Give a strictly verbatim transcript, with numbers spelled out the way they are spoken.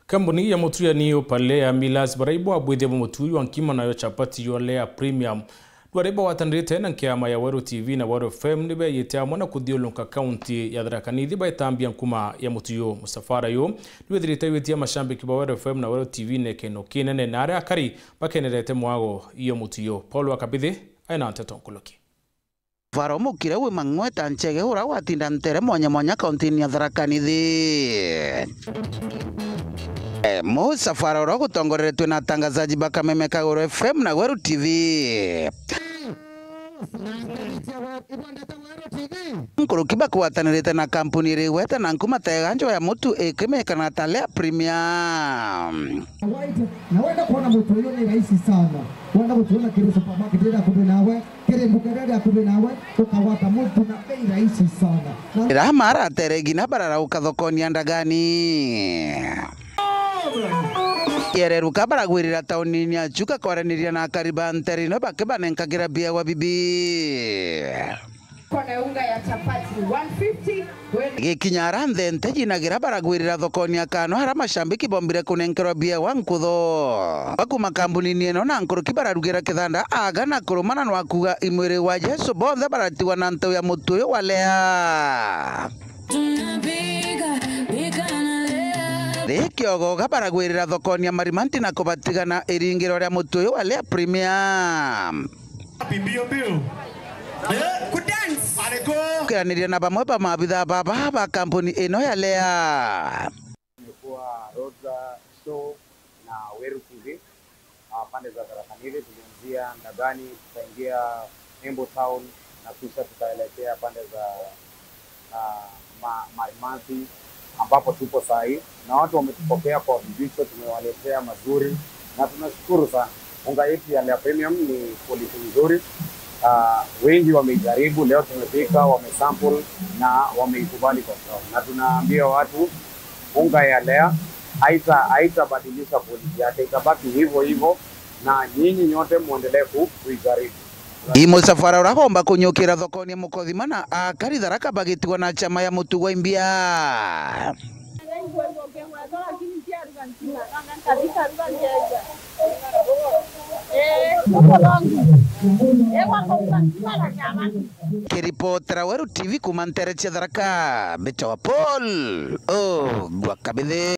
Kambuni ya mutu ya New Pale ya Millers baraibwa bwithia bwa mutu jwa nkima nayo chapati jwa Lea Premium. Ndwari bagwatanirite na nkiama ya Weru T V na Weru F M ni beeyite amwe na kuthiurunka kaunti ya Tharaka Nithi baitambia nkuma ya mutu yu. Musafara yu ni withirite witia mashambiki ba Weru F M na Weru T V nekeno kinene, na aria akari bakenerete mwago iyo mutu yu. Paul wa Kabithi aina nteto nkuluki. Faro mukire wi mang'weta nchege ura watinda ntere mwanya mwanya kauntini ya Tharaka Nithi. E, musafara ura gutongoreretwe na atangazaji ba Kameme Kaguru F M na Weru T V. Nkuruki bakwatanirite na kampuni iri igweta na nkuma ta eganjo ya mutu ikimekana ta Lea Premium. White, na wenda kuona mutu uyu ni rahisi sana. Wenda gutuona kiri supermarket iri akuvi nawe, kiri nduka iri akuvi nawe, ukagwata mutu na bei rahisi sana. Na rama aratere gina bararauka thokoni ya Ndagani. Yereruka baragwirira taunini ya Chuka kwaraniria na akari ba ntere ino bakibanenkagira biawa bibi. Kona unga ya chapati one fifty. Gikinya ara nthente jinagira baragwirira thokoni ya Kano ara mashambiki bombire kunenkerwa biawa nkutho. Bakuma kambunini ino na nkuruki bararugira kithanda aga na kurumana nwa kuuga i mwiri wa Jesu bonthe baratigwa na ntu ya mutu uyu wa Lea. Ri kiogoga baragwirira thokoni ya Marimanti na kubatigana iringiro ria mutu uyu wa Lea Premium. Happy bio bio. Eh? Kudance. Ariko. Kiraniria na bamwe ba maabitha baba ba kampuni ino ya Lea. Tumekuwa Roadshow na Weru T V, ah, pande za Tharaka Nithi, tulianzia Ndagani, tukaingia Embu Town na kisha tukaelekea pande za ah, ma-, Marimanti, ambapo tuko saa hii, na watu wametupokea kwa vijicho, tumewaletea mazuri na tunashukuru sana. Unga yetu ya Lea Premium ni quality nzuri. Ah, wengi wameijaribu, leo tumepika, wamesample na wameikubali kwa sawa. Na tunaambia watu, unga ya Lea haita-, haitabadilisha quality yake, itabaki hivyo hivyo, na nyinyi nyote muendelee ku-, kuijaribu. I musafara ura bomba kunyukira thokoni ya Mukothima na akari Tharaka bagitigwa na chama ya mutu gwa imbia. Kiripotera Weru T V kuma ntere cia Tharaka, mbitawa Paul Ogwa Kabithi.